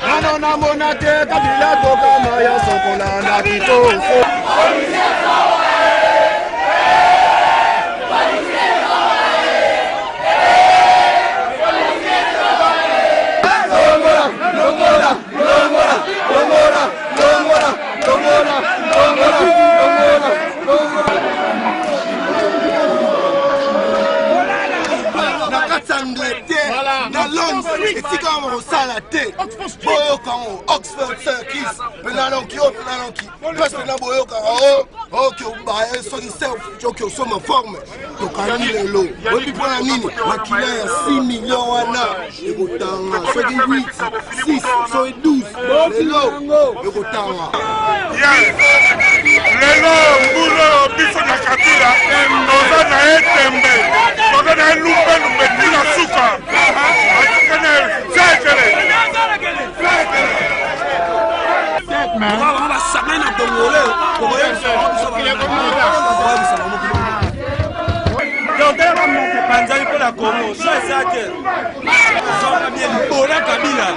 Nano namona te Kabila tokama ya sokola na kitoko. Na kati ya Angleterre, na Londres, esika wana bakosala te. Boyoka yango, Oxford Circus, mpena noki oyo, mpena noki place mpena boyokaka o oke baye soki self oke osomba forme. Tokangi lelo, oyebi mpona nini? Makila ya 6 million wana ekotanga soki 8, 6, soki 12, lelo ekotanga. Lelo mbula oyo biso na Kabila toza na ye tembe, toza na ye lumbelumbe tina suka atika na sekele. Basangani na Congolais, tokoyebisa bango biso. Donc tala bamoto epanzani mpo na Congo, so eza te zonga bien libola Kabila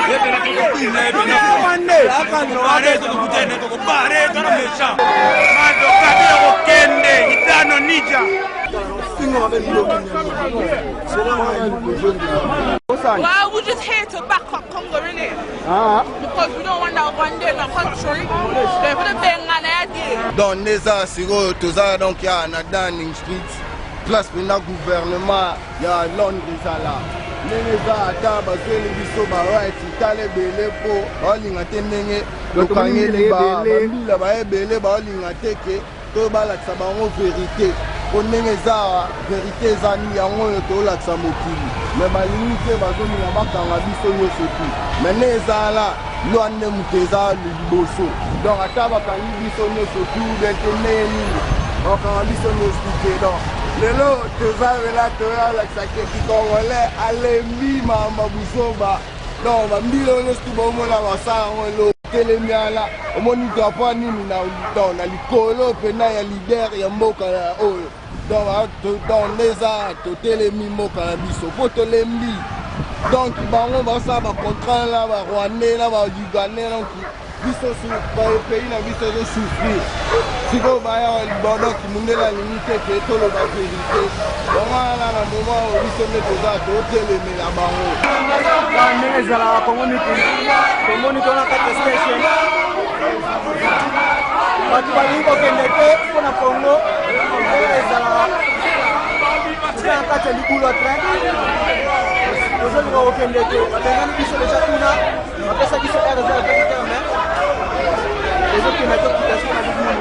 ye pena tokobina ye pena bare tokokutana tokobare tona méchant mado Kabila kokende itano nija. Well, we're just here to back up Congo, innit? Because we don't want that one day in our country. They put a bang on idea. Donc nde eza sikoyo, toza donc ya na Downing Street, place mpena gouvernement ya Londres ezala. Ndenge eza, ata bazweli biso baright, tala ebele mpo baolinga te ndenge tokangeli bambila baebele, baolinga te ke to balakisa bango vérité, mpo ndenge eza, vérité eza yango oyo tolakisa mokili, me balingi te, bazolinga bakanga biso nyonso tu. Me nde ezala loi nde moto eza liboso. Donc ata bakangi biso nyonso tu bien te, ndenge nini bakanga biso nyonso tu te? Donc lelo toza wela, toyalakisa keki Congolais alembi mama buzoba. Donc bambila oyo nyonso tu bomona basala yango elo telemi ala, omoni drapeau nini na likolo mpena ya leader ya mboka oyo. Donc nde eza totelemi mboka na biso mpo tolembi. Donc bango basala bacontrat na Barwandais na Baugandais, donc biso pays na biso ezosouffrir. Sikoyo baya, donc mundele alingi te ke toloba vérité. Bango wana na moment oyo biso nde toza totelemela bango. Ndenge ezalaka, Kongo mikili tomoni tona kati ya station, bato balingi kokende te mpona Kongo. Ndenge ezalaka, toza na kati ya libulu ya train, tozolinga kokende te, babengani biso deja kuna, bapesa biso heure eza ya 20 heure, mais tozokende, tokita siko na libulu.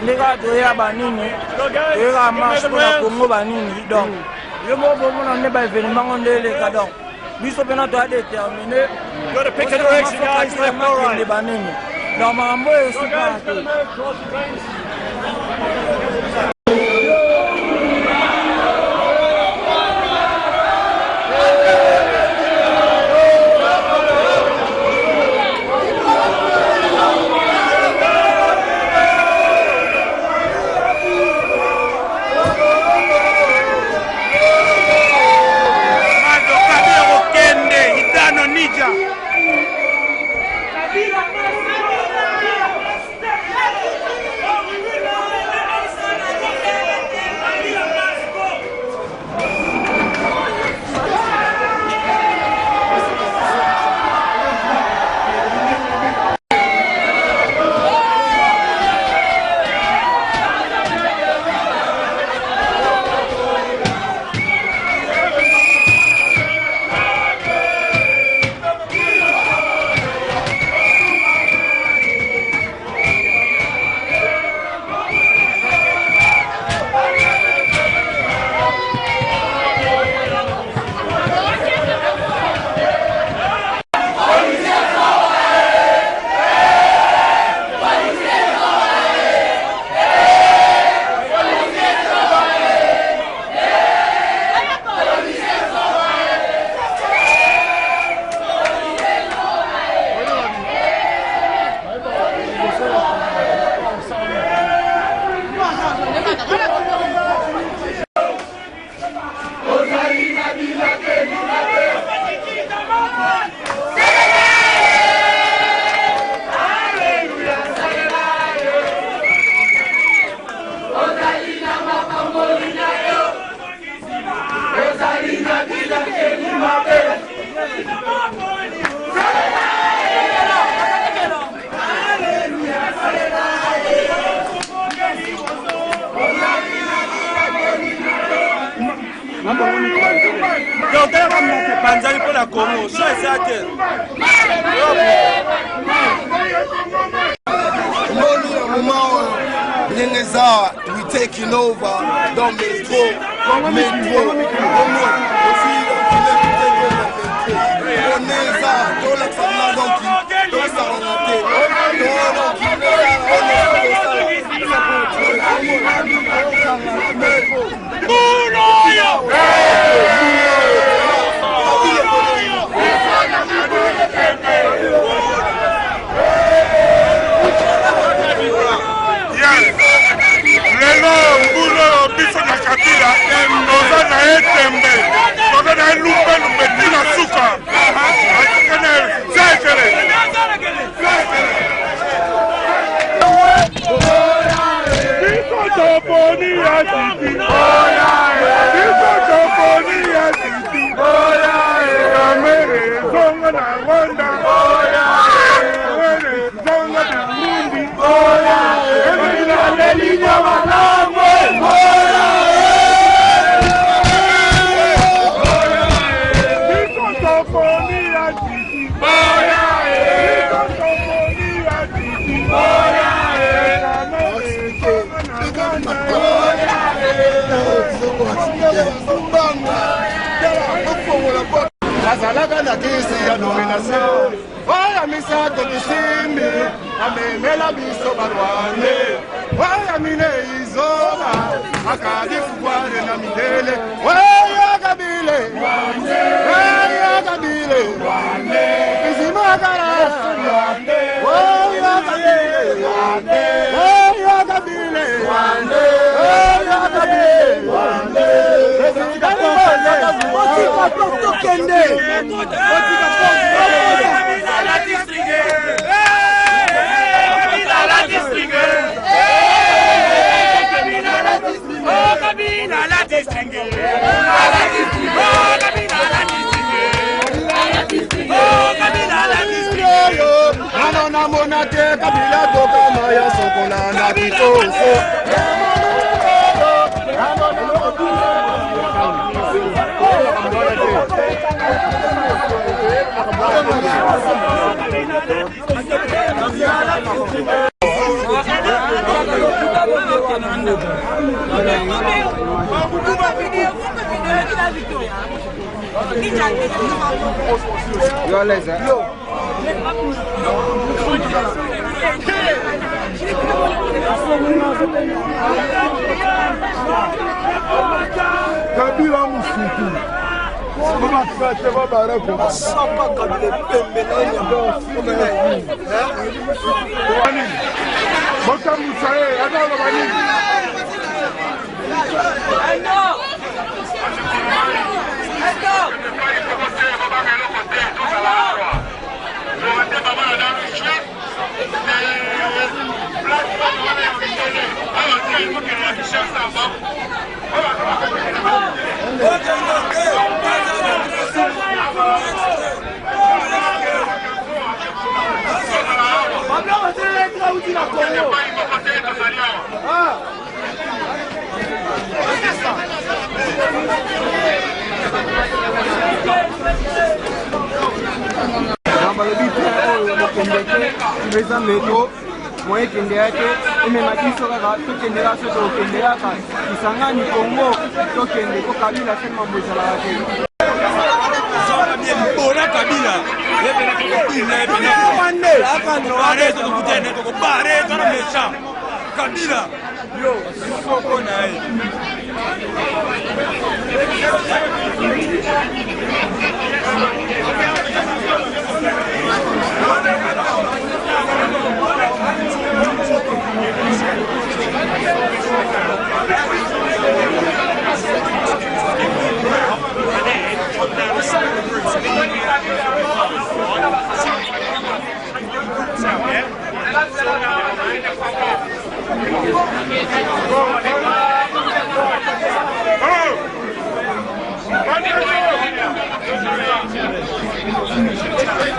Nde kaka toya banini, toyeka marche mpona Congo banini. Donc yo moko bomona nde baévénement ngo nde eleka. Donc biso mpena toya déterminé kende banini. Donc makambo oyo esukaka te. Donc talaka moto epanzani mpo na Congo so eza te. Omoni na moment oyo ndenge eza, we taking over dans metro, metro. Omoni osi take over metro, on eza tolakisa bino. Donc tosangana te, donc tosala. Lelo mbula oyo, biso na Kabila toza na ye tembe, toza na ye lumbelumbe ntina suka. Atika na zekele. Biso toponi ya titi, biso toponi ya titi. Kamerhe zonga na Rwanda, Kamerhe zonga na Burundi. Biso toponi ya titi, biso toponi ya titi. Kamerhe zonga na Rwanda. Azalaka na kisi ya domination oya misato kisimbi, amemela biso barwande. Oya minei zoba, akadi pouvoir na mindele. Oya Kabile, oya Kabile, izimakala. Oya Kabile, oya Kabile, oya Kabile. Botika po tokende. Nano namona te Kabila tokama ya sokola na bitoso. Yo à l'aise, hein? Kabila musutu Botambusa ye aza koloba nini? Balobi train oyo bokende te, eza metro moyen ekende ya te, emema biso kaka tokende kaka, soki tokende kaka Kisangani Congo tokende ko Kabila sani mambo ezalaka te. Bona Kabila Kabila yo soko na ye.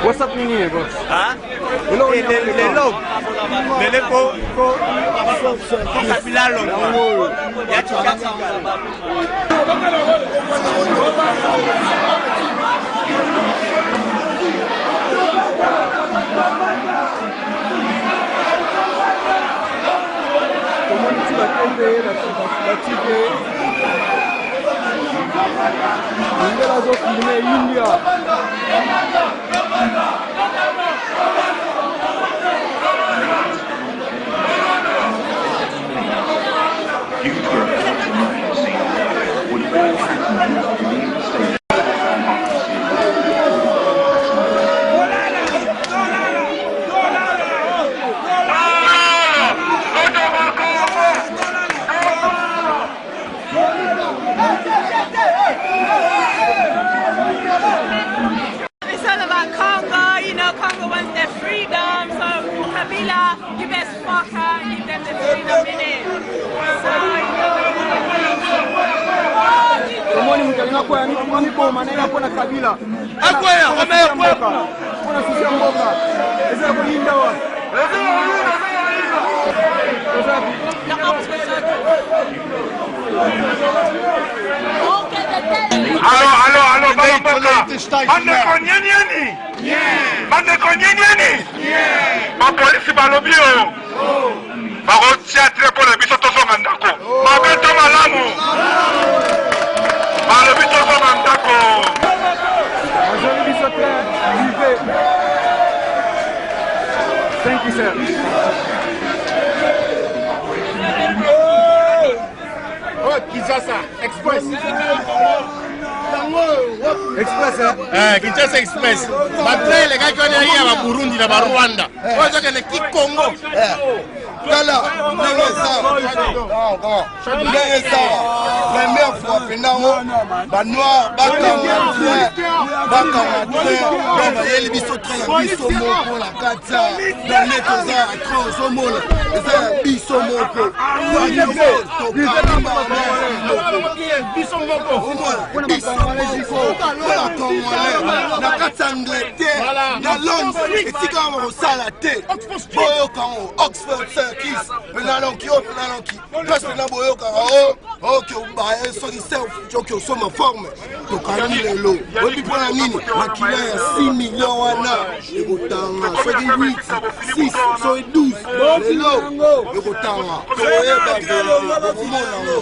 What's up nini bro? Hein? Lelo lelo ko ko ko Kabila longwa ya Tshisekedi. Tomoni ti batembe batike ndenge bazofilme India. Due to a port emergency, would all passengers to leave the station and proceed all passengers It's all about Congo, you know, Congo wants their freedom, so Kabila, you best fuck her and give them the freedom, innit? So, you know, Tomoni moto alinga kwaya miboma na ye mpona Kabila Akwaya, mpo na susi ya mboka eza ya koyinda wa the Oxford Circle. Alo, alo, alo, bana mboka. Bandeko nyenieni. Bandeko nyenieni. Bapolisi balobi o. Bakotia tre mpo na biso tozonga ndako. Mabe to malamu. Balobi tozonga ndako. Bazoli biso train privé. Thank you, sir. Oh, Kinshasa Express. Express, eh? Eh, Kinshasa Express. Batrain elekaki wana ya ba Burundi na ba Rwanda. Oyo ezokende ki Congo. Tala ndenge eza ndenge eza première fois mpenza ngo banoir bakanga train, bakanga train, donc bayeli biso train ya biso moko na kati ya donne toza ya train, ozomona eza ya biso moko, biso moko, biso moko mpona Congolais na kati ya Angleterre, na Londres, esika wana bakosala te. Boyoka ngo Oxford Circus mpena, lonki oyo mpena, lonki place mpena boyokaka o oke baye soki concert soki osomba forme tokangi lelo oyebi mpo na nini makila ya 6 million wana ekotanga soki 8 6 soki 12 lelo ekotanga tokoyeba okomona yango.